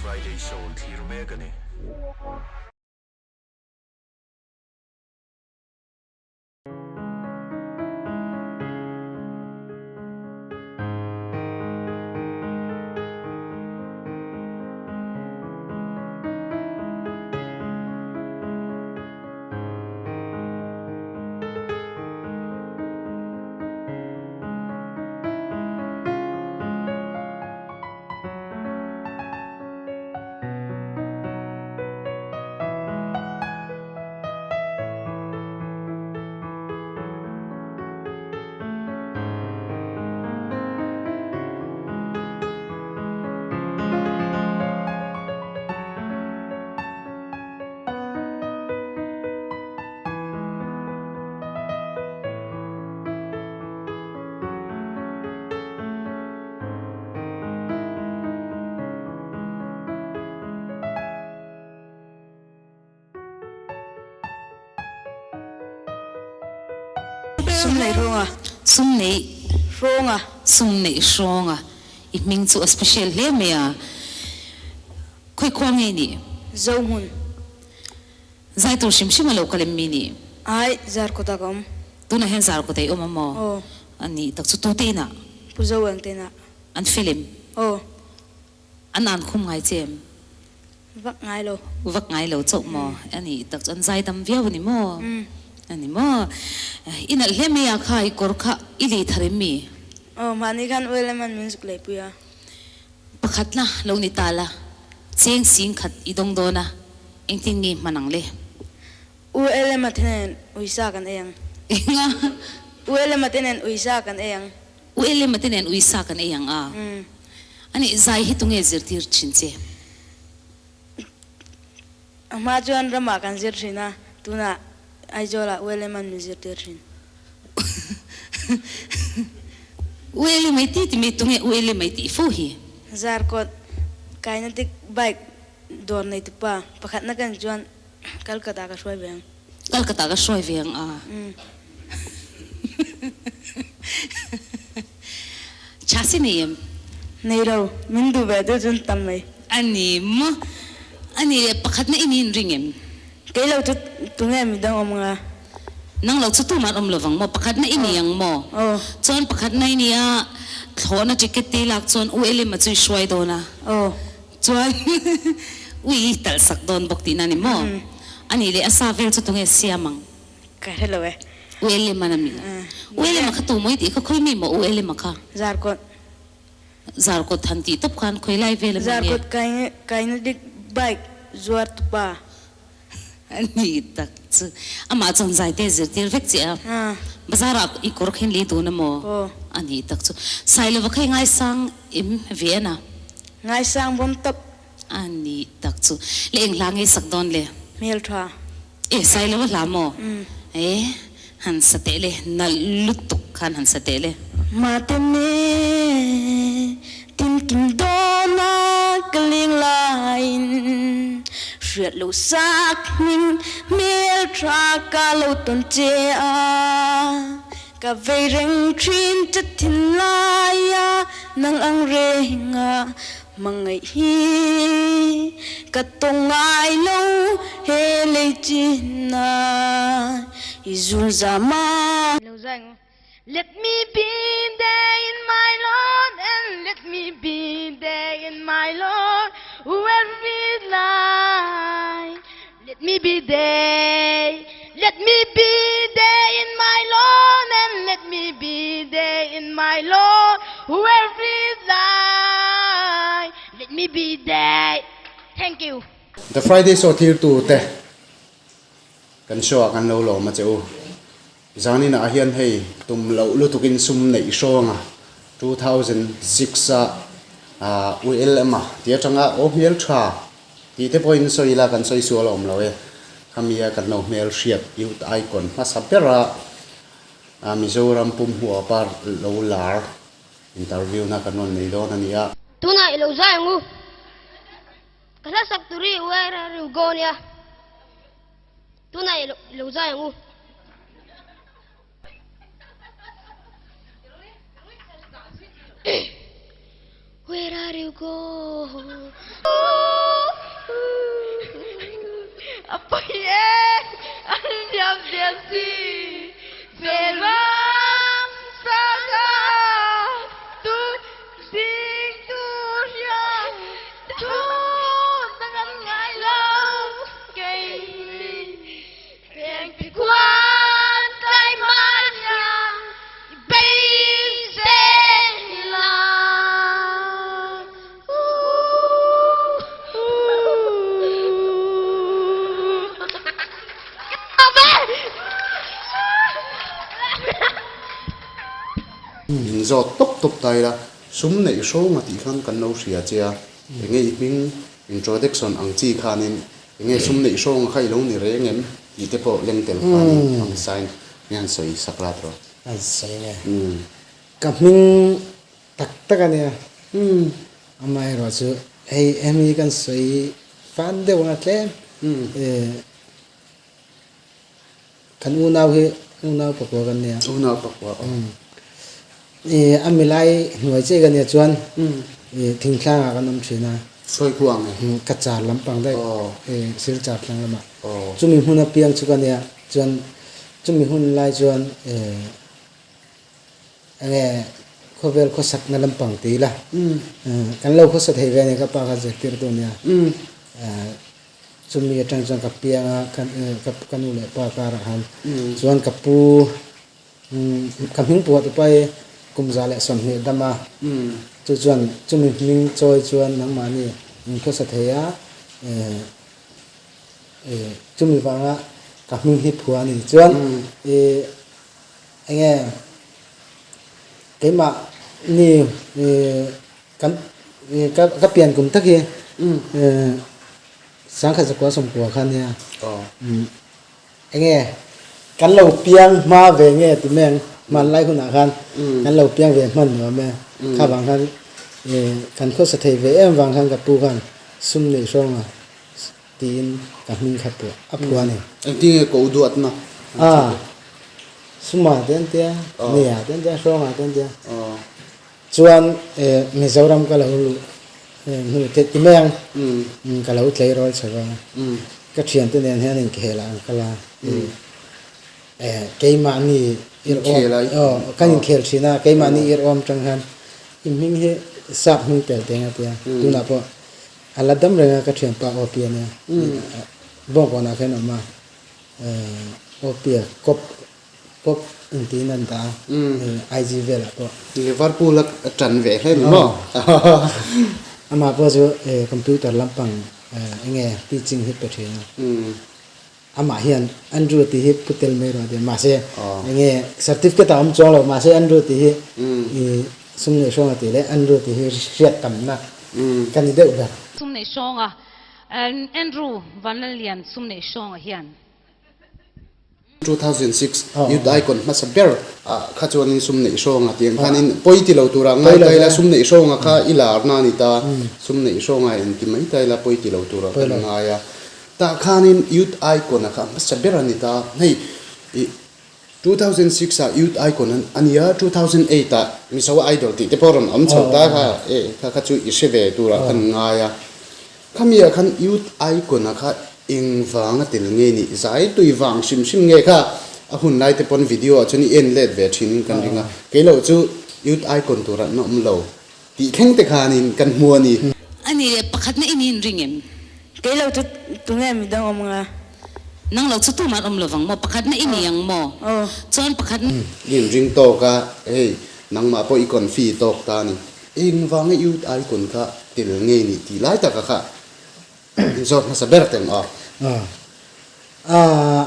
Friday Show thlir mek a ni. Sum nei hrawnga. Sum nei hrawnga. Sum nei hrawnga. I hming chu a special hle mai a. Khawi khua nge nih? Zohmun. Zai tur hrim hrim a lo kal em mi nih? Ai, Zarkawta ka awm. Tunah hian Zarkawta i awm a maw? Aw. A nih tak chu tute inah? Pu Zoeng te inah. An fel em? Aw. An an khum ngai che em? Vak ngai lo. Vak ngai lo chauh maw? A nih tak chu an zai dam viau a ni maw? A ni maw? I nalh hle mai a kha i kawr kha i lei thar em mi? Aw, mahni khan oil em an min zuk leipui a. Pakhatna lo ni ta la, cheng sing khat i dawng dawn a, engtin nge hman ang le? U Elema te nen uisa kan ei ang. Enga? U Elema te nen uisa kan ei ang. U Elema te nen uisa kan ei ang a. Ani, zai hi tunge zirtir thin che? A hma chuan ramah kan zir thin a, tunah Aizawlah U Elema'n min zirtir thin. U Elema i ti ti mai, tunge U Elema i tih fo hi? Zarkawt Kinetic Bike dawr neitupa pakhatna kan chuan Calcutta ka hruai ve ang. Calcutta ka hruai ve ang a. Chhasi nei em? Nei lo, min duh ve deuh chuan tam mai. A ni maw? A ni leh pakhatna i niin ring em? Kei lo chu tunge midang awm anga? Nang lo chu tuman awm lovang maw? Pakhatna i ni ang maw? Aw. Chuan pakhatna i nia thlawhna ticket te i lak chuan U Elima chu i hruai dawn a. Aw. Chuan ui i talh sak dawn bawk tihna a ni maw? A nih leh a sa vel chu tunge siam ang? Ka hre lo e. U Elima na mi? U Elima kha tu maw i tih kha khawi mi maw U Elima kha? Zarkawt. Zarkawt han tih tawp khan khawi lai vel a mi nge? Zarkawt kinetic bike zuar tupa. A ni tak chu. Amah chuan zaite zirtir vek che a. Bazar ah i kawr khin lei dun a maw? Aw. A ni tak chu. Sailova kha i ngaisang em ve a na? Ngaisang bawm tawp. A ni tak chu. Le eng hla ngei sak dawn le? Hmel tha. E Sailova hla maw? E han sa teh le, nalh lutuk khan han sa teh le. Mate ne tinkim dawna ka leng laiin hriat lo sak hming hmel tha ka lo tawn che a, ka vei reng thin che thinlaia nang ang renga Hmangaih hi ka tawng ngai lo he lei chin a i zul zam a. Lo zai ngo. Let me be there in my Lord and let me be there in my Lord every night. Let me be there, let me be there in my Lord and let me be there in my Lord every night. Let me be there. Thank you. The Friday Show thirtu te kan show ah kan lo lawm a che u. Zanin ah hian hei tum loh lutukin sum neih hrawng a 2006 a ULM a ti atanga aw hmel tha tih te pawhin sawi ila kan sawi sual a awm lo e. Khami a kan lo hmel hriat youth icon hmasa bera Mizoram pum huapa lo lar interview na kan rawn nei dawn a ni a. Tunah i lo zai ang u. Ka hlasak tur hi where are you go nia. Tunah i lo zai ang u. Where are you go? A pawi e, an liam zel si. Fel ram sa kha tu ding tur hian thu dang an ngai lo kei ni. Pengpi khuan tlai hmania i beisei la. In zawt tawp tawp ta ila, sum neih hrawnga tih khan kan lo hria che a, enge i hming introduction ang chi khanin enge sum neih hrawnga kha i lo ni reng em tih te pawh leng tel khanin ang sign hian sawi sak lat rawh. An sawi nge? Ka hming Tak tak a nia. Amaherawh chu hei hemi kan sawi fan deuh anga tlem kan unau hi unau pakua kan nia. Unau pakua aw. A milai hnuai chiah ka nia chuan thingtlang ah kan awm thin a. Sawi khu ang e. Ka char lampang daih silchar tlang lamah. Chumi hmun apiang chu ka nia chuan chumi hun lai chuan Enge khawvel khawsakna lampang ti ila kan lo khawsa thei ve a ni ka pa kha zirtirtu a nia. Chumi atang chuan ka piang a ka nu leh pa karah khan chuan ka pu ka hming puah tu pai kum 120 dam a chu chuan chumi hming chawi chuan nangmahni in khawsa thei a chumi vanga ka hming hi phuah a ni chuan Enge keimah ni kan ka pian kum tak hi sangkhat zakua sawmkua kha nia enge kan lo piang hma ve nge ti mai ang hmanlai hunah khan kan lo piang ve hman nuam e kha vang khan kan khawsa thei ve em vang khan ka pu khan sum neih hrawng a tiin ka hming kha pawh a phuah a ni. Engtin nge ko duatna? A, Suma te an tia, Nia te an tia, Hrawnga te an tia. Chuan Mizoram ka lo luh hnu te ti mai ang, ka lo tleirawl chho a, ka thiante nen hian inkhel ah an kal a, keimahni irhawm, kan inkhel thin a, keimahni irhawm tang hian i hming hi sap hming tel teng a tia, tunah pawh A la dam reng a ka thianpa Awpia nia Bawngkawnah khan a awm a Awpia kawp kawp intiin an dah a IG velah pawh. Liverpool a tan ve hle ni maw? Amah pawh chu computer lampang enge teaching hi pe thin a. Amah hian Andrew tih hi pu tel mai rawh a ti a, mahse enge certificate a awm chuang lo, mahse Andrew tih hi sum neih hrawnga tih leh Andrew tih hi hriat tamna ka ni deuh ber. Sum neih hrawnga Andrew Vanlallian sum neih hrawnga hian. 2006 Youth Icon hmasa ber ah kha chuanin sum neih hrawnga tih ang khanin pawi ti lo turah ngai ta ila sum neih hrawnga kha i larna a ni ta, sum neih hrawnga engti mai ta ila pawi ti lo turah kan ngai a. Tah khanin Youth Icon a kha hmasa ber a ni ta. Hei i 2006 ah Youth Icon a ni a, 2008 ah Mizo Idol tih te pawh rawn awm chho ta kha e kha kha chu i hre ve turah khan ngai a. Khami ah khan Youth Icon a kha eng vang a tel nge nih zai tui vang hrim hrim nge kha a hun lai te pawn video ah chuan i en let ve thin kan ring a. Kei loh chu Youth Icon turah an awm lo. Tih thleng te khanin kan hmu a ni. A nih leh pakhatna i niin ring em? Kei lo chu tunge midang awm nga? Nang lo chu tumah an awm lovang maw? Pakhatna i ni ang maw? Aw. Chuan pakhatna. I inring tawk a, hei nangmah pawh i confi tawk ta a ni. Engvanga youth icon kha tel nge nih tih lai taka kha inzawt hmasa ber teng aw. Aw. Aaa.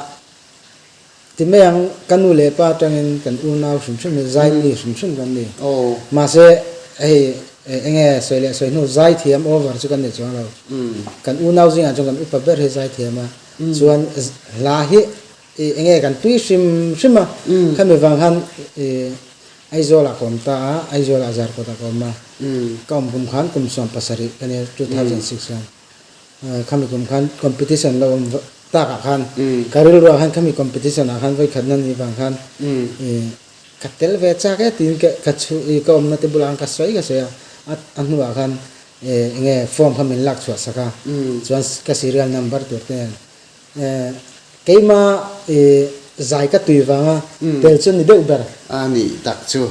Ti mai ang, ka nu leh pa atangin kan unau hrim hrim hi zai mi hrim hrim kan ni. Mahse, hei enge sawi leh sawi hnu zai thiam over chu kan ni chuang lo. Kan unau zingah chuan kan upa ber hi zai thiam a, chuan hla hi enge kan tui hrim hrim a, khami vang khan Aizawl ah ka awm ta a, Aizawl ah Zarkawt ah ka awm a, ka awm kum khan kum 17 ka nia 2006 khan. Khami kum khan competition lo awm takah khan ka rilruah khan khami competition ah khan vawikhat na nih vang khan ka tel ve chak e tiin ka chhu ka awmna te bulah khan ka sawi ka sawi a, a hnuah khan enge form kha min lak chhuah sak a, chuan ka serial number tur te nen. Keima zai ka tui vanga tel chu ni deuh ber. A nih tak chu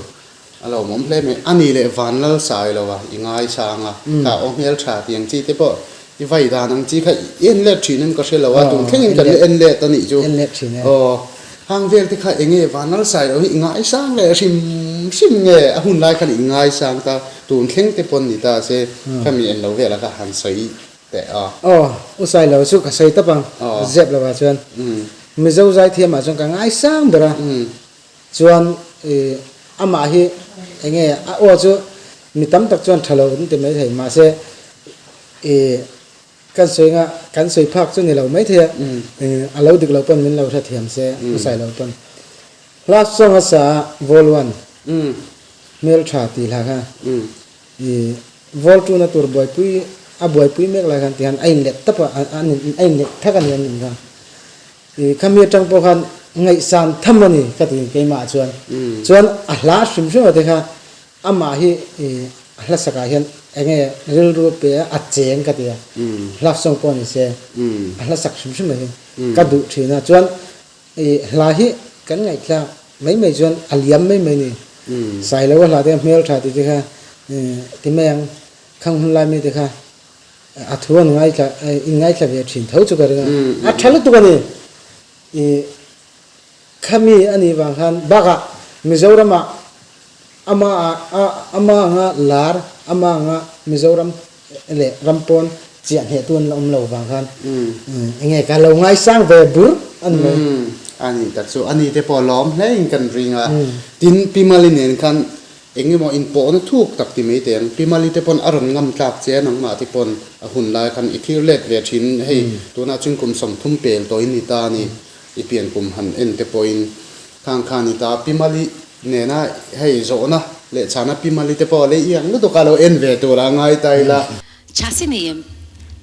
a lawmawm hle mai. A nih leh van lal sai lo a, i ngaisang a, kha aw hmel tha tih ang chi te pawh i vai dan ang chi kha i en let thin em ka hre lo a, tun thlengin kan la en let a nih chu. En let thin e. Aw, hang vel te kha eng nge van lal sai lo hi i ngaisang leh hrim hrim nge a hun lai khan i ngaisang ta, tun thleng te pawn ni ta se, khami en lo vel a kha han sawi teh a. Aw, u Sailo chu ka sawi tawp ang, zep lovah chuan. Mizo zaithiamah chuan ka ngaisang ber a, chuan amah hi eng nge a aw chu mi tam tak chuan tha lo an ti mai thei, mahse kan sawi nga kan sawi phak chu ni lo mai thei a, a lo dik lo pawn min lo hrethiam se u Sailo pawn. Hla song a sa a, Vol one, hmeltha tih hla kha. I vawl tuna tur buaipui a buaipui mek lai khan tihian a inlet tap a, a inlet thak a ni an nih kha. I khami atang pawh khan ngaihsan tham a ni ka ti keimah chuan. Chuan a hla hrim hrim a te kha amah hi i a hla sakah hian eng nge rilru pe a a cheng ka ti a. Hla song pawh ni se a hla sak hrim hrim a hi ka duh thin a. Chuan I hla hi kan ngaihthlak mai mai chuan a liam mai mai ni. Sailo a hla te hmel tha tih te kha ti mai ang, khang hun lai mi te kha a thu an ngaithla in ngaithla ve thin tho chu ka ring a, a tha lutuk a ni. I khami a nih vang khan bakah Mizoramah ama ama anga lar ama anga Mizoram leh ram pawn chiah hneh tu an la awm lo vang khan enge ka lo ngaisang ve bur a ni mai. A nih tak chu a ni te pawh lawm hle in kan ring a, tin Pi Mali nen khan eng emaw inpawhna thuk tak ti mai teng, Pi Mali te pawn a rawn ngam tlak che a nangmah te pawn a hun lai khan i thlir let ve thin, hei tunah chuan kum 30 pel tawh in ni ta a ni, i pian kum han en te pawhin Khang kha ni ta, Pi Mali nena hei zawhna leh chhana Pi Mali te pawh lei iang lutuk a lo en ve tur a ngai ta ila. Chhasi nei em?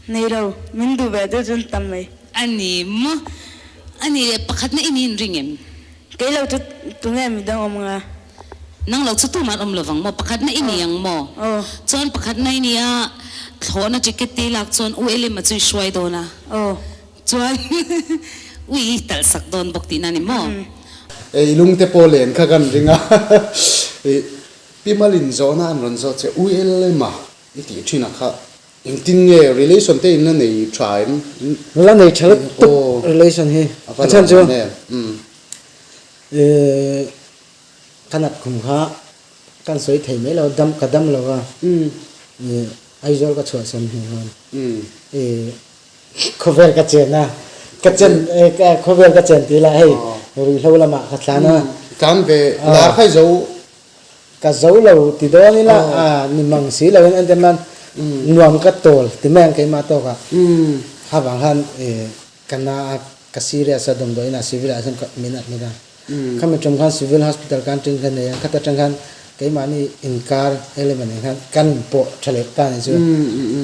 Nei lo, min duh ve deuh chuan tam mai. A ni maw? A ni leh pakhatna i niin ring em? Kei lo chu tunge midang awm nga? Nang lo chu tumah an awm lovang maw? Pakhatna i ni ang maw? Aw. Chuan pakhatna i nia thlawhna ticket te i lak chuan U Elima chu i hruai dawn a. Aw. Chuan ui i talh sak dawn bawk tihna ni maw? Ei lung te pawh len kha kan ring a, i Pi Malin zawhna an rawn zawh che ui el ema i tih thin a kha engtin nge relation te in la nei tha em? La nei tha lutuk relation hi a chhan chu ka nat khum kha kan sawi thei mai lo dam ka dam lo va Aizawl ka chhuahsan hnu khan i Khawvel ka chen a, ka chen khawvel ka chen tih lah hei ruihhlo lamah ka tlan a. Tlan ve lar kha i zo. Ka zo lo ti dawn ila ni mang si loin en te man nuam ka tawl ti mai ang keimah tawk ah. Kha vang khan ka na a ka serious a damdawiin ah civil ah hian min admit a. Khami tum khan Civil Hospital kan ṭing kha nei a, khata ṭang khan keimahni inkar element ah khan kan inpawh ṭha leh ta ni chu.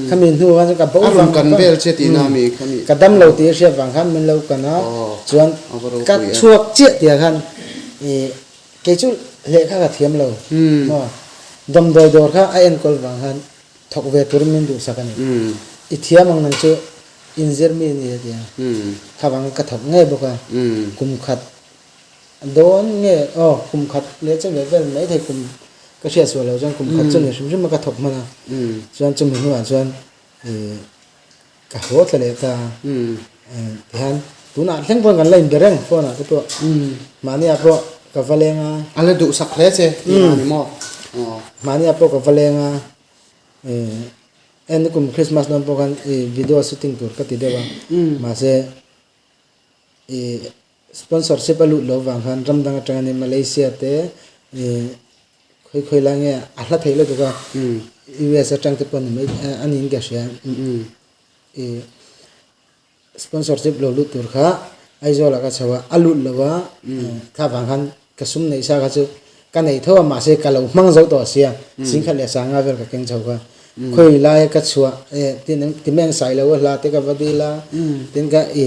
Khami hnu khan chuan ka bo vang kan vel che tihna mi khami. Ka dam lo tih a hriat vang khan min lo kan a, chuan ka chhuak chiah tih ah khan i kei chu lehkha ka thiam lo maw, damdawi dawr kha a enkawl vang khan thawk ve turin min duhsak a ni. I thiam ang nang chu inzir mi a ni a ti a, khavang ka thawk ngei bawk a, kum khat dawn nge aw kum khat leh chu ve vel mai thei kum ka hriat sual loh chuan kum khat chu ni hrim hrim a ka thawk hman a, chuan chumi hnuah chuan ih ka haw thla leh ta tihian tunah thleng pawn kan la inbe reng phone ah te pawh mahniah pawh ka va leng a. A la duhsak hle che tih a ni maw? Mahniah pawh ka va leng a. En kum Christmas dawn pawh khan i video shooting tur ka ti deuh a mahse i sponsorship a lut lo vang khan ram dang atanga ni Malaysia te i khawi khawi lai nge a hla thei lutuk a US atang te pawh ni mai a niin ka hria i Sponsorship lo lut tur kha Aizawl ah ka chho a, a lut lo a, kha vang khan ka sum neih sa kha chu ka nei tho a mahse ka lo hmang zo tawh sia, Singkhat leh Sanga vel ka keng chho kha. Khawi lai ka chhuah e timeng sai lo a hla te ka va dil a, tin ka i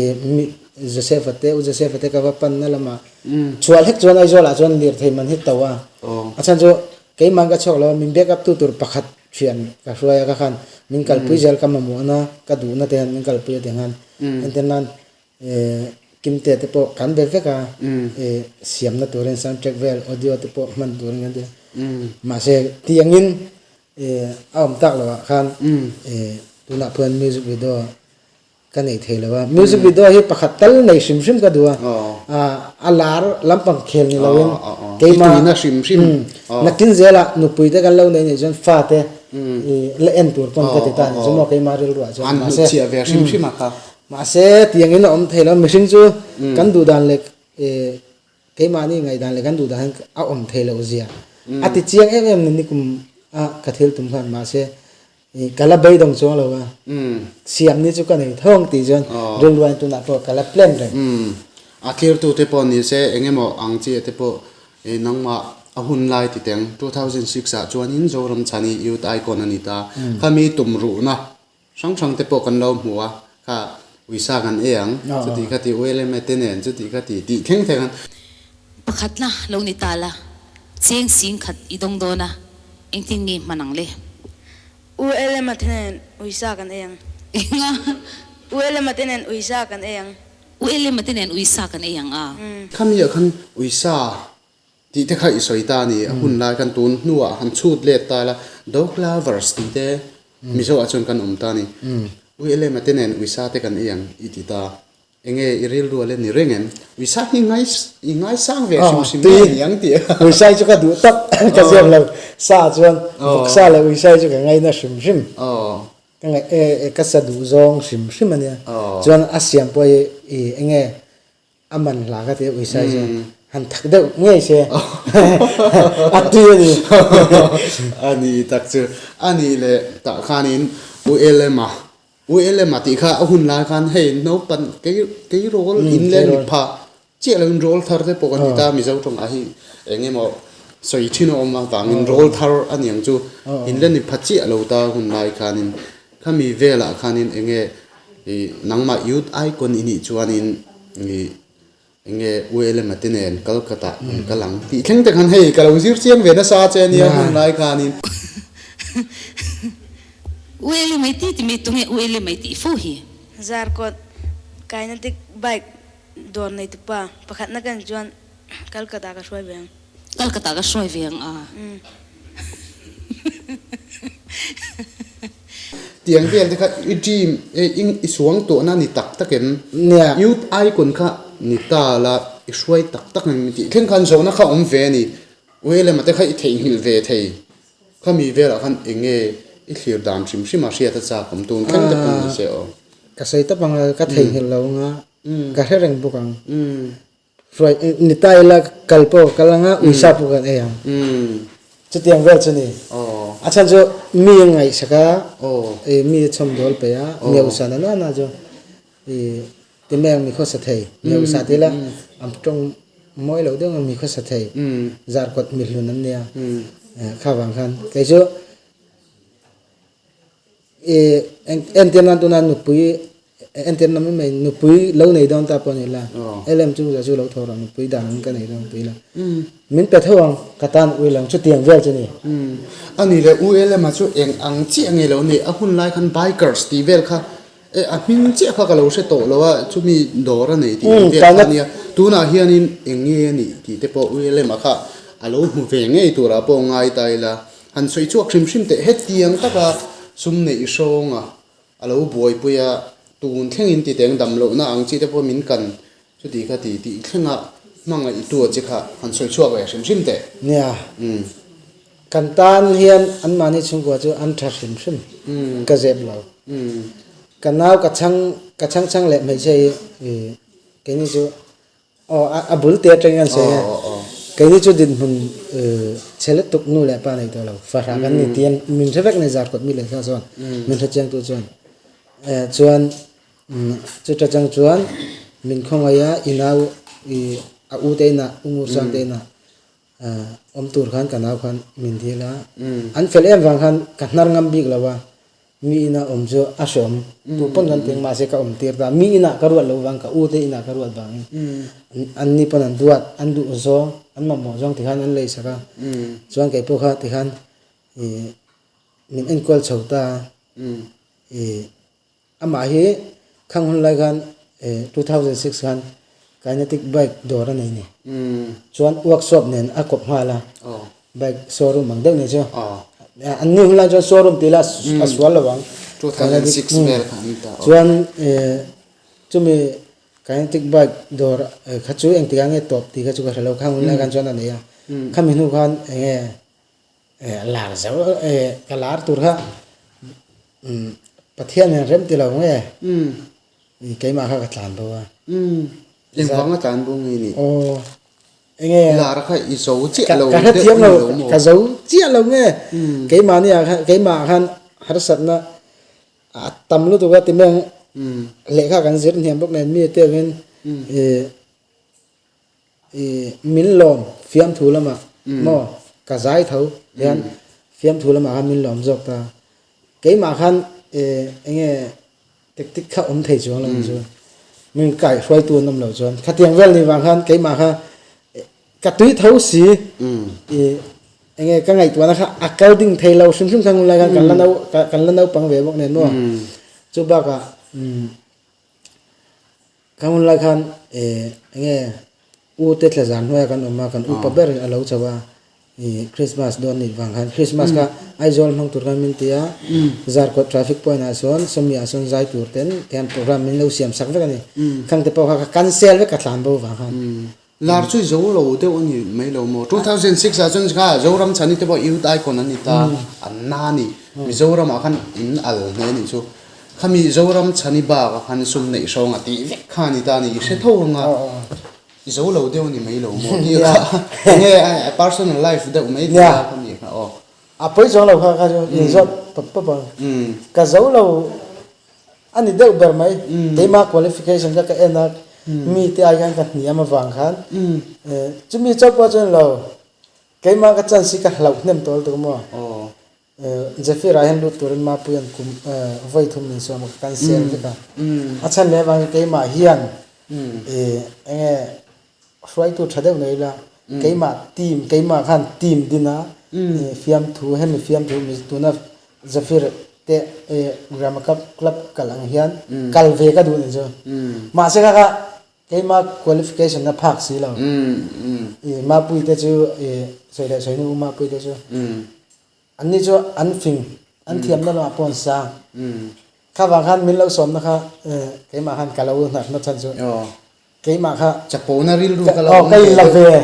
Joseph-a te u Joseph-a te ka va pan na lamah chhuah hlek chuan Aizawl ah chuan lirthei man hi to a, a chhan chu keimah ka chhuak lo a min back up tu tur pakhat Thian ka hruai a ka khan min kalpui zel ka mamawhna ka duhna te hian min kalpui a ti khan entir nan. Kimte te pawh kan be vek a, siamna turin sound track vel audio te pawh hman turin kan ti a, mahse tiangin a awm tak loh ah khan tunah pawh hian music video ka nei thei lo a, music video hi pakhat tal nei hrim hrim ka duh a, a lar lampang khel ni loin keimah nakin zelah nupui te kan lo nei nih chuan fate la en tur pawn ka ti ta a ni chu maw keimah rilruah chuan mahse mahse tiangin a awm thei lo mihring chu kan duh dan leh keimahni ngaihdan leh kan duh dan hian a awm thei loh zia a ti chiang em em ni kum a ka thil tum khan mahse Ka la beidawng chuang lo a, siam ni chu ka nei thawng tih chuan rilruain tunah pawh ka la plan reng. A thlirtute pawh ni se eng emaw ang chiah te pawh nangmah a hun lai ti teng 2006 ah chuanin Zoram Chhani Youth Icon a ni ta. Khami tum ruhna hrang hrang te pawh kan lo hmu a, kha uisa kan e ang chuti kha ti ULMA te nen chuti kha ti tih thleng thleng an. Pakhatna lo ni ta la, cheng sing khat i dawng dawn a, engtin nge hman ang le? U Elema te nen uisa kan ei ang. Enga? U Elema te nen uisa kan ei ang. U Elema te nen uisa kan ei ang a. Khami ah khan uisa tih te kha i sawi ta a ni, a hun lai khan tun hnuah han chhut let ta la, dog lovers tih te Mizo ah chuan kan awm ta a ni. U Elema te nen uisa te kan ei ang i ti ta. Enge i rilru a le ni reng em? Uisa hi ngai i ngaisang ve hrim hrim nge ni ang tih. Uisai chu ka duh tak ka ziak lo. Sa chuan vawksa leh uisai chu ka ngaina hrim hrim. Ka ngaih e e ka sa duh zawng hrim hrim a nia. Chuan a siam pawh hi i enge a man hla ka ti a uisai chuan han thak deuh ngei se a tui a ni. A ni tak chu a nih leh tah khanin U Elema ULM a tih kha a hun lai khan hei naupang kei kei rawl in leh mi pha chiah loin rawl thar te pawh kan ti ta Mizo tawngah hi eng emaw sawi thin a awm avangin rawl thar a niang chu in leh mi pha chiah lo ta hun lai khanin khami velah khanin eng nge ih nangmah youth icon i nih chuanin ih eng nge ULM a te nen Calcutta an kal ang tih thleng te khan hei ka lo zir chiang ve nasa che ania hun lai khanin. ULM ai ti ti mai tunge ULM ai tih fo hi. Zarkawt Kinetic Bike dawr nei tupa pakhatna kan chuan Calcutta ka hruai ve ang. Calcutta ka hruai ve ang a. Tiang vel te kha i dream e i suang tawhna ni tak tak em? Youth icon kha ni ta la i hruai tak tak em tih thleng khan zawhna kha awm ve a ni. Uelema te kha i theihnghilh ve thei. Khami velah khan eng nge i thlir dan hrim hrim a hriat a chak awm tun thleng te pawh ni se aw. Ka sawi tawp ang a, ka theihnghilh lo ang a, ka hre reng bawk ang. Hruai ni ta ila kal pawh ka kal ang a, uisa pawh kan ei ang. Chutiang vel chu ni. A chhan chu mi a ngaihsak a, mi a chhawm dawl peih a, mi a usa na na na chu ti mai ang mi khawsa thei. Mi a usa ti ila an tawng mawi lo deuh ang a mi khawsa thei. Zarkawt mi hlun an nia. Kha vang khan kei chu Entir nan tuna nupui entir nan mai mai nupui lo nei dawn ta pawh a ni la LM chu za chu lo thaw rawh nupui dan ang ka nei dawn tih la min pe tho ang ka tan ui lo chutiang vel chu ni. A ni le U LM-a chu eng ang chiah nge lo nei a hun lai khan bikers tih vel kha e a hming chiah kha ka lo hre tawh lo a chumi dawr a nei tih ang vel kha a nia tunah hianin eng nge a nih tih te pawh U LM-a kha a lo hmu ve ngei turah pawh ngai ta ila. Han sawi chhuak hrim hrim teh hetiang taka sum neih hrawnga a lo buaipui a, tun thlengin ti teng dam lohna ang chi te pawh min kan chuti kha ti tih thlenga hmangaihtu a chi kha han sawi chhuak ve hrim hrim teh. Nia, kan tan hian anmahni chhungkua chu an tha hrim hrim ka zep lo. Ka nau ka chhang ka chhang chhang leh hmeichhia hi keini chu Aw a bul te atangin an sawi a, keini chu dinhmun chhe lutuk nu leh pa nei tawh lo, fahrah kan ni tih an min hre vek nei Zarkawt mi leh thla chuan min hre chiangtu chuan chuan chuta chang chuan min khawngaih a i nau i a u te inah u Ngursang te inah awm tur khan ka nau khan min dil a, an fel em vang khan ka hnar ngam bik lo a, Mi ina awm chu a hreawm tu pawn kan ti ang mahse ka awm tir ta. Mi inah ka ruat lo vang ka u te inah ka ruat vangin an ni pawn an duat an duh zawng an mamawh zawng tikhan an lei sak a. Chuan kei pawh kha tikhan ih min enkawl chho ta a. Ih amah hi khang hun lai khan. 2006 khan Kinetic bike dawr a nei ni. Chuan workshop nen a kawp nghal a, bike showroom ang deuh ni chu. An ni hun lai chuan showroom tih lah a sual lo ang. 2006 vel kha an ta. Chuan chumi Kinetic bike dawr kha chu engtikah nge tawp tih kha chu ka hre lo, khang hun lai khan chuan a nei a. Khami hnu khan enge lar zo ka lar tur kha Pathian hian rem ti lo nge? Keimah kha ka tlan bo a. Engvanga tlan bo nge ni? Aw enge Lar kha i zo chiah lo ka hrethiam lo ka zo chiah lo nge keimahni ah khan keimah ah khan harsatna a tam lutuk a ti mai ang lehkha kan zir hniam bawk nen mi te angin ih Ih min lawm fiamthu lamah maw ka zai tho hian fiamthu lamah khan min lawm zawk ta. Keimah khan ih enge tactic kha awm thei chuang lo ang chu. Min kaihhruaitu an awm loh chuan khatiang vel ni vang khan keimah kha ka tui tho si ih enge ka ngaihtuahna kha a kal ding thei lo hrim hrim kha ngun lai khan kan la nau kan la naupang ve bawk nen maw. Chu bakah umm. Ka hun lai khan eng nge u te tla zan hnuaia kan awm a, kan upa ber a lo chho a, ih Christmas dawn nih vang khan Christmas kha Aizawl hmang tur khan min ti a, Zarkawt traffic point ah sawn sawmi ah sawn zai tur ten tihian program min lo siam sak vek a ni, khang te pawh kha ka cancel vek ka thlan bo vang khan. Lar chu zo lo deuh a ni mai lo maw? 2006 ah chuan kha Zoram chhani te pawh Youth Icon an ni ta, an na a ni. Mizoram ah khan in al hle a nih chu. Khami Zoram chhani bak ah khan sum neih hrawng a tih vek kha a ni ta a ni. I hre tho ang a, i zo lo deuh a ni mai lo maw? Tih kha enge personal life deuh mai tih kha khami kha aw. A pawi chuang lo kha kha chu in zawt pawp pawp ang. Ka zo lo A ni deuh ber mai. Keimah qualification kha ka en a, mite ai khan ka hniam avang khan chumi chauh pawh chuan lo keimah ka chance hi ka hlauh hnem tawl tuk maw. Zephyr ah hian lut turin Mapuia'n kum vawi thum min sawm a ka cancel vek a. A chhan leh avangin keimah hian enge hruaitu tha deuh nei ila keimah team keimah khan team din a fiamthu hemi fiamthu tuna Zephyr te Grama Cup club kal ang hian kal ve ka duh ni chu mahse kha kha keimah qualification a phak si lo Mapui te chu sawi leh sawi hnu Mapui te chu anni chu an fing an thiamna lamah pawh an sang kha vang khan min lo sawmna kha keimah khan ka lo hnarhna chhan chu Keimah kha. Chapona rilru ka lo awm ve deuh.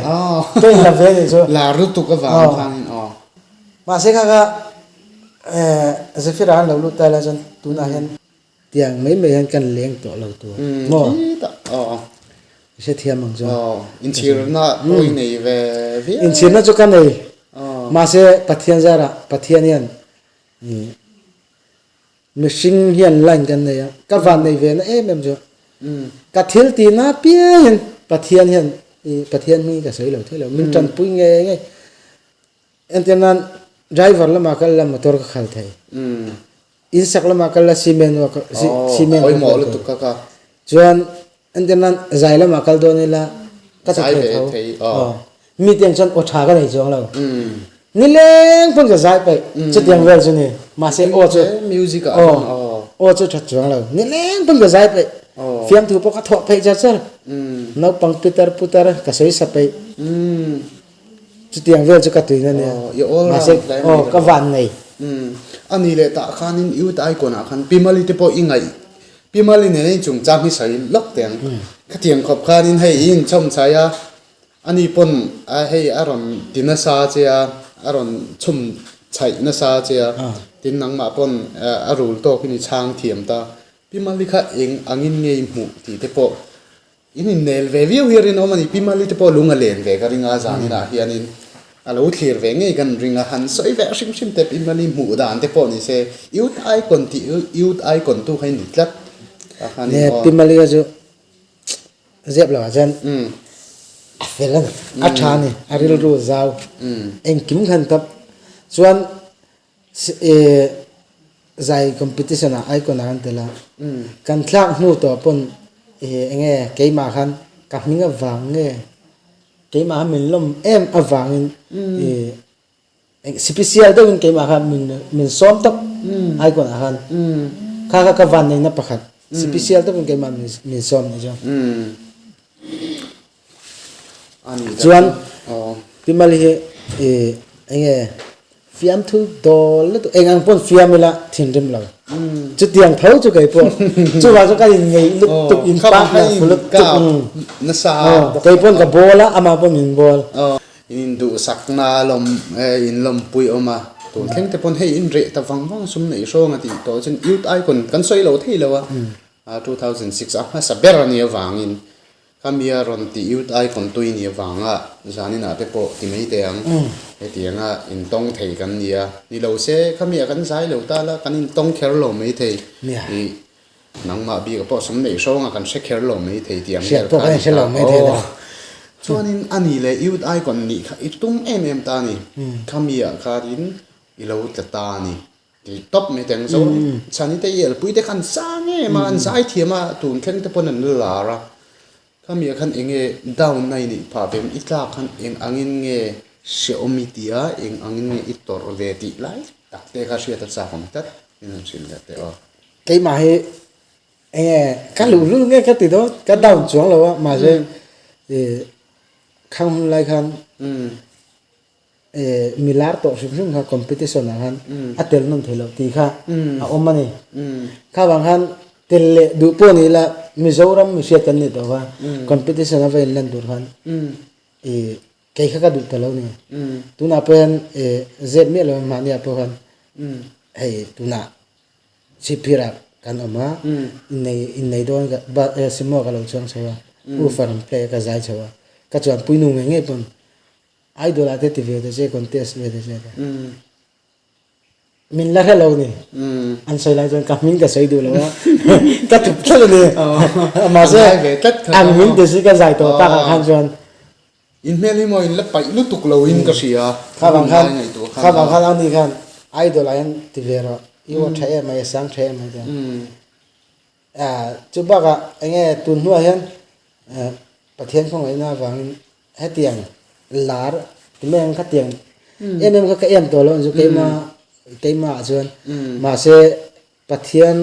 Ka in la ve nih chu. Lar lutuk avang khanin aw. Mahse kha kha Zephyr ah han lo lut ta ila chuan tunah hian. Tiang mai mai hian kan leng tawh lo tur maw? Aw. I hrethiam ang chu. Aw, inchhirna pawh i nei ve viau. Inchhirna chu ka nei. Mahse Pathian zarah Pathian hian Mihring hian line kan nei a, ka van nei ve na em em chu. Ka thil tih na piangin Pathian hian i Pathian hming ka sawi lo thei lo, min tanpui ngei ngei. Entir nan driver lamah kal la motor ka khal thei, in sak lamah kal la cement work cement ka khal thei. Chuan entir nan zai lamah kal dawn ila ka ti thei tho. Mi tiang chuan aw tha ka nei chuang lo. Nileng pawn ka zai paih chutiang vel chu ni. Mahse aw chu music ah aw aw chu that chuang lo. Nileng pawn ka zai paih. Fiamthu pawh ka thawh pheih char char. Naupang pitar putar ka sawi sa paih. Chutiang vel chu ka tuina nia. Mahse aw ka van nei. Ani leh tah khanin youth icon ah khan Pimali te pawh i ngaih Pimali nen a inchungchang hi sawi lawk teh ang. Khatiang khawp khanin hei i inchawm chai a. Ani pawn a hei a rawn ti nasa che a, a rawn chhum chhaih nasa che a, tin nangmah pawn a rul tawkin i chhang thiam ta. Pi Mali kha eng angin nge i hmuh tih te pawh in innel ve viau hi a rinawm a ni. Pi Mali te pawh lung a len ve ka ring a, zaninah hianin a lo thlir ve ngei kan ring a, han sawi ve hrim hrim te Pi Mali hmuh dan te pawh ni se, Youth Icon tih Youth Icon tu kha i ni tlat. Pi Mali kha chu Zep lo ah chuan a fel a ni, a tha a ni, a rilru zau engkim khan tap chuan zai competition ah icon ah kan tel a, kan thlak hnu tawh pawn eng nge keimah khan ka hming avang nge keimah khan min lawm em avangin Special deuhin keimah kha min sawm tawp icon ah khan kha kha ka van neihna pakhat. Special takin keimah min sawm ni chu. Chuan Pi Mali hi enge fiamthu dawl lutuk eng ang pawn fiam ila thinrim lo. Chutiang tho chu kei pawh chuvang chu ka inngeih lutuk in partner fu lutuk. Kei pawn ka bawl a amah pawn min bawl. In induhsakna lawm in lawmpui awm a, tun thleng te pawn hei in reh ta vang vang sum neih hrawng a tih tawh chuan youth icon kan sawi lo thei lo a, 2006 a hmasa ber a nih avangin khami a rawn tih youth icon tui nih avanga zaninah te pawh ti mai teh ang hetianga intawng thei kan ni a, ni lo se khami a kan zai lo ta la kan intawng kher lo mai thei ih Nangmah bik pawh sum neih hrawnga kan hre kher lo mai thei tih ang vel kha a ni ta. Aw. Chuanin a ni leh youth icon nih kha i tum em em ta a ni. Khami ah khanin i lo tla ta a ni tih tawp mai teng. Zoram chhani te i elpui te kha an sang em a, an zai thiam a, tun thleng te pawn an la lar a. Khami ah khan eng nge down na i nih phah ve i tlak khan eng angin nge hrehawm i ti a, eng angin nge i tawrh ve tih lai tak te kha hriat a chak awm tlat in han hrilh leh teh aw. Keimah hi eng nge ka luhlul nge ka ti dawn ka down chuang lo a mahse ih khang hun lai khan ih mi lar tawh hrim hrim kha competition ah khan a tel nawn thei loh tih kha a awm a ni. Kha vang khan tel leh duh pawh ni ila Mizoram mi hriat kan nih tawh kha competition a va inlan tur khan ih kei kha ka duh ta lo ni. Tunah pawh hian ih zep miah lo mahni ah pawh khan hei tunah Chhipphir ah kan awm a, innei innei dawn ka ba sumo ka lo chuang chho a, woofer an play a ka zai chho a, ka chuan puinu ngei ngei pawn idol ah te ti ve ta che contest ve ta che ka min la hre lo ni an sawi lai chuan ka hming ka sawi duh lo a ka thup tlat a ni mahse an min ti si ka zai tawh tak ah khan chuan In hmel hi maw in la paih lutuk lo in ka hria. Kha vang khan kha vang khan ani khan idol ah hian ti ve rawh i aw tha em mai a sang tha em mai te ah chu bakah enge tun hnuah hian Pathian khawngaihna avangin hetiang lar ti mai ang khatiang em em kha ka em tawh lo ang chu keima keimah ah chuan mahse Pathian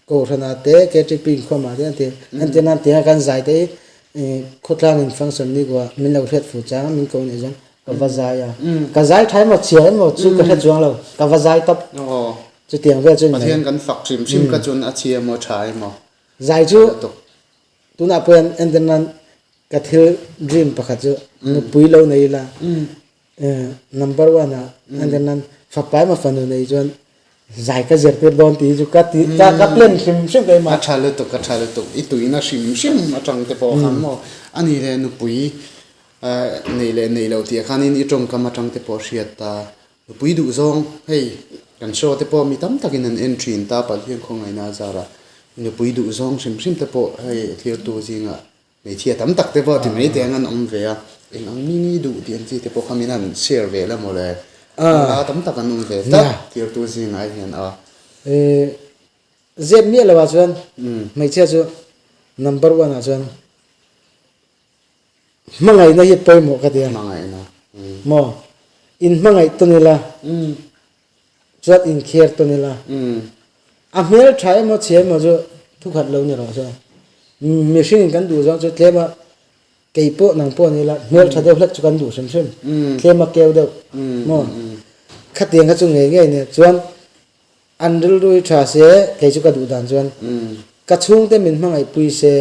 Kohhranah te KTP inkhawmah te an ti. Entir nan tiang a kan zai te hi khawtlang in function ni kuah min lo hriat fuh chang a min ko nih chuan ka va zai a. Ka zai tha emaw chhia emaw chu ka hre chuang lo, ka va zai tawp. Chutiang vel chu ni mai. Pathian kan fak hrim hrim kha chuan a chhia emaw tha emaw. Zai chu tunah pawh hian entir nan ka thil dream pakhat chu nupui lo nei ila Number one ah an kan nan fapa emaw fanu nei chuan zai ka zirtir dawn tih hi chu ka ti ka ka plan hrim hrim keimah. A tha lutuk a tha lutuk i tuina hrim hrim atang te pawh khan maw a ni leh nupui nei leh nei loh tih ah khanin i tawngkam atang te pawh hriat ta nupui duh zawng hei kan show te pawh mi tam takin an en thin ta Pathian khawngaihna zarah nupui duh zawng hrim hrim te pawh hei thirtu zingah Hmeichhia tam tak te pawh ti mai teng an awm ve a, eng ang mi nge duh tih an chi te pawh kha min han share ve la mawle. Nula tam tak an awm ve tlat tirtu zingah hian a. Zep miah lo ah chuan hmeichhia chu number one ah chuan hmangaihna hi pawimawh ka ti a. Hmangaihna. Maw? In hmangaih tawn ila chuan inkher tawn ila a hmel tha emaw chhia emaw chu thukhat lo ni rawh se mihring in kan duh zawng chu tlem a kei pawh nang pawh ni ila hmel tha deuh hlek chu kan duh hrim hrim tlem a keu deuh maw khatiang kha chu ngei ngei nia chuan an rilru hi tha se kei chu ka duh dan chuan ka chhungte min hmangaih pui se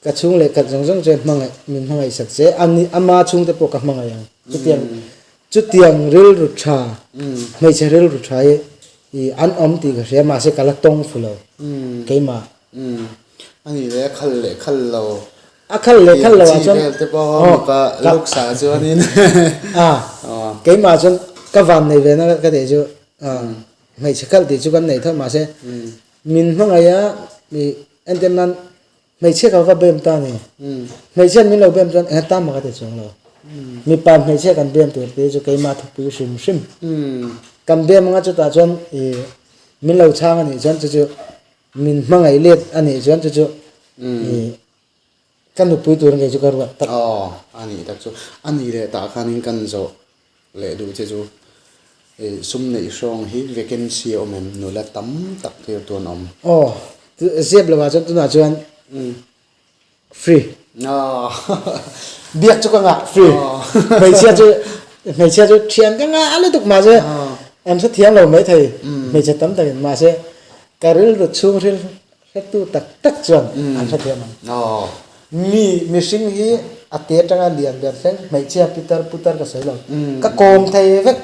Ka chhung leh khat zawng zawng chuan hmangaih min hmangaih sak che a ni ama chhungte pawh ka hmangaih ang chutiang chutiang rilru tha hmeichhe rilru tha hi ih an awm tih ka hria mahse ka la tawng fu lo keimah. A ni le khal leh khal lo a khal leh khal lo ah chuan vel te pawh mipa looks ah chuanin a keimah chuan ka van nei ve na ka tih chu hmeichhe khalh tih chu kan nei tho mahse min hmangaih a ih entir nan Hmeichhia ka va bem ta ni. Hmeichhia min lo bem chuan eng atan mah ka ti chuang lo. Mipa hmeichhia kan bem tur te chu keimah thupui hrim hrim. Kan bem anga chutah chuan i min lo chhang a nih chuan chu chu min hmangaih let a nih chuan chu chu i ka nupui tur ngei chu ka ruat tak. Aw a nih tak chu. A nih leh tah khanin kan zawh leh duh che chu. Sum neih hrawng hi vacancy a awm em? Nula tam tak thlir tu an awm. Aw, zep lo ah chuan tunah chuan free. Biak chu ka ngah free. Hmeichhia chu hmeichhia chu thian ka ngah lutuk mahse an hrethiam lo maithei hmeichhe tam takin mahse ka rilru chhungril Hretu tak tak chuan an hrethiam ang. Mi mihring hi a te atanga lian ber thleng hmeichhia pitar putar ka sawi lo. Ka kawm thei vek.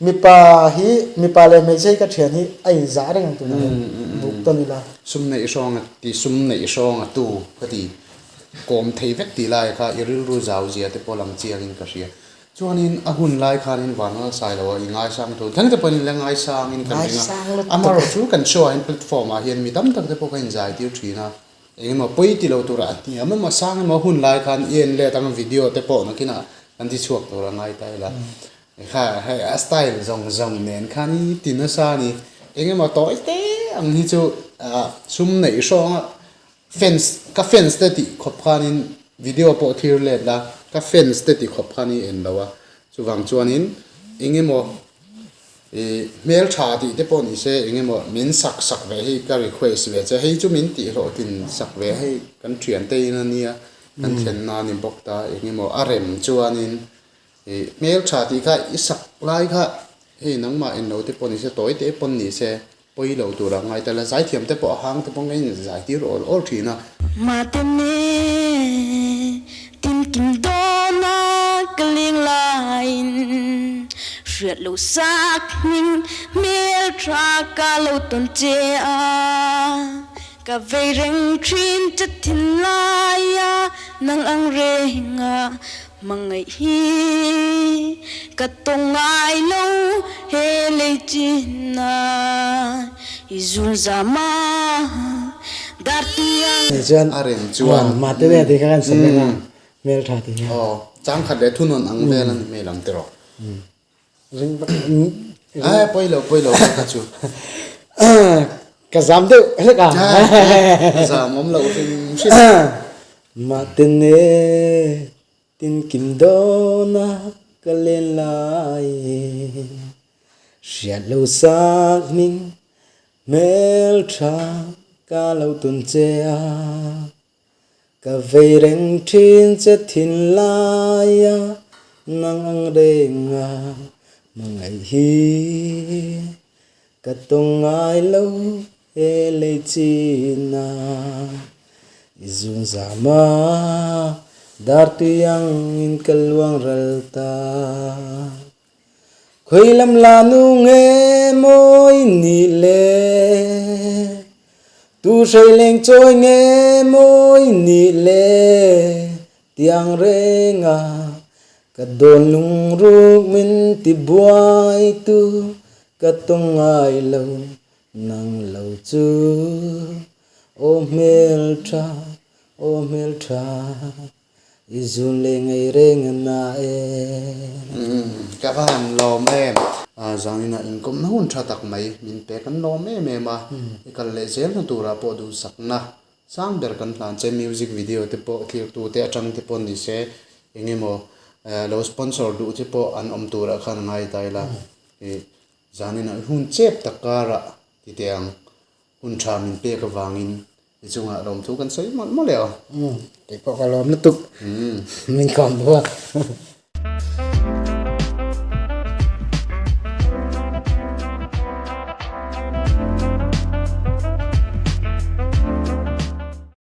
Mipa hi mipa leh hmeichhia hi ka thian hi a inzah reng ang tunah hian buk tawn ila. Sum neih hrawng a ti sum neih hrawng a tu ka ti kawm thei vek tih lai kha i rilru zau zia te pawh lang chiangin ka hria. Chuanin a hun lai khanin Vanlal Sailoa i ngaisang tur thleng te pawhin in la ngaisangin kan ring a, amaherawh chu kan show ah hian platform ah hian mi tam tak te pawh ka inzai tir thin a, engemaw pawi ti lo tura a hniam emaw sang emaw hun lai khan i en let ang video te pawh nakinah kan ti chhuak tur a ngai ta ila, kha hei a style zawng zawng nen khan i ti nasa a ni, engemaw tawi te ang hi chu sum neih hrawng a Fans ka fans te tih khawp khanin video pawh thlir let la, ka fans te tih khawp khan i en lo a, chuvang chuanin eng emaw ih hmel tha tih te pawh ni se eng emaw min sak sak ve hi ka request ve che, hei chu min tih hlawhtlin sak ve hei kan thian te in a nia kan thlenna a ni bawk ta eng emaw a rem chuanin ih hmel tha tih kha i sak lai kha hei nangmah en lo te pawh ni se tawi te pawn ni se Pawi lo tura ngai tel a, zaithiam te pawh a hang te pawh ngei in zai tir awl awl thin a. Matene tinkim dawna ka leng laiin hriat lo sak hming hmel tha ka lo tawn che a, ka vei reng thin che thinlaia nang ang renga Hmangaih hi ka tawng ngai lo he lei chin a i zun zam a dar tiang. Nei chuan A rem chuan. Mate nge ti kha kan sawi vek a hmel tha ti hian. Aw changkhat leh thunawn ang vel a ni hmel ang tiraw. Ring vak Ai pawi lo pawi lo ka chu. Ka zam deuh hlek a. Zam awm loh hrim hrim. Mate ne tinkim dawna ka len laiin hriat lo sak hming hmel tha ka lo tun che a. Ka vei reng thin che thinlaia nang ang renga hmangaih hi ka tawng ngai lo he lei china i zun zama dar tui angin ka luang ral ta. Khawi lam la nu nge mawi nih le? Tu hrei leng chawi nge mawi nih le? Tiang renga ka dawn lungruk min ti buai tu ka tawng ngai lo nang lo chu aw hmeltha aw hmeltha. I zun leh ngei reng a na e. Ka va han lawm em. Zaninah inkawmna hun tha tak mai min pek an lawm em em a, i kal leh zelna turah pawh duhsakna sang ber kan hlan che, music video te pawh thlirtu te atang te pawh ni se eng emaw lo sponsor duh te pawh an awm turah khan a ngai ta ila, zaninah hun chep tak karah ti teh ang hun tha min pek avangin I chungah lawmthu kan sawi mawlh mawlh e aw. Kei pawh ka lawm lutuk. Min kawm bawk a.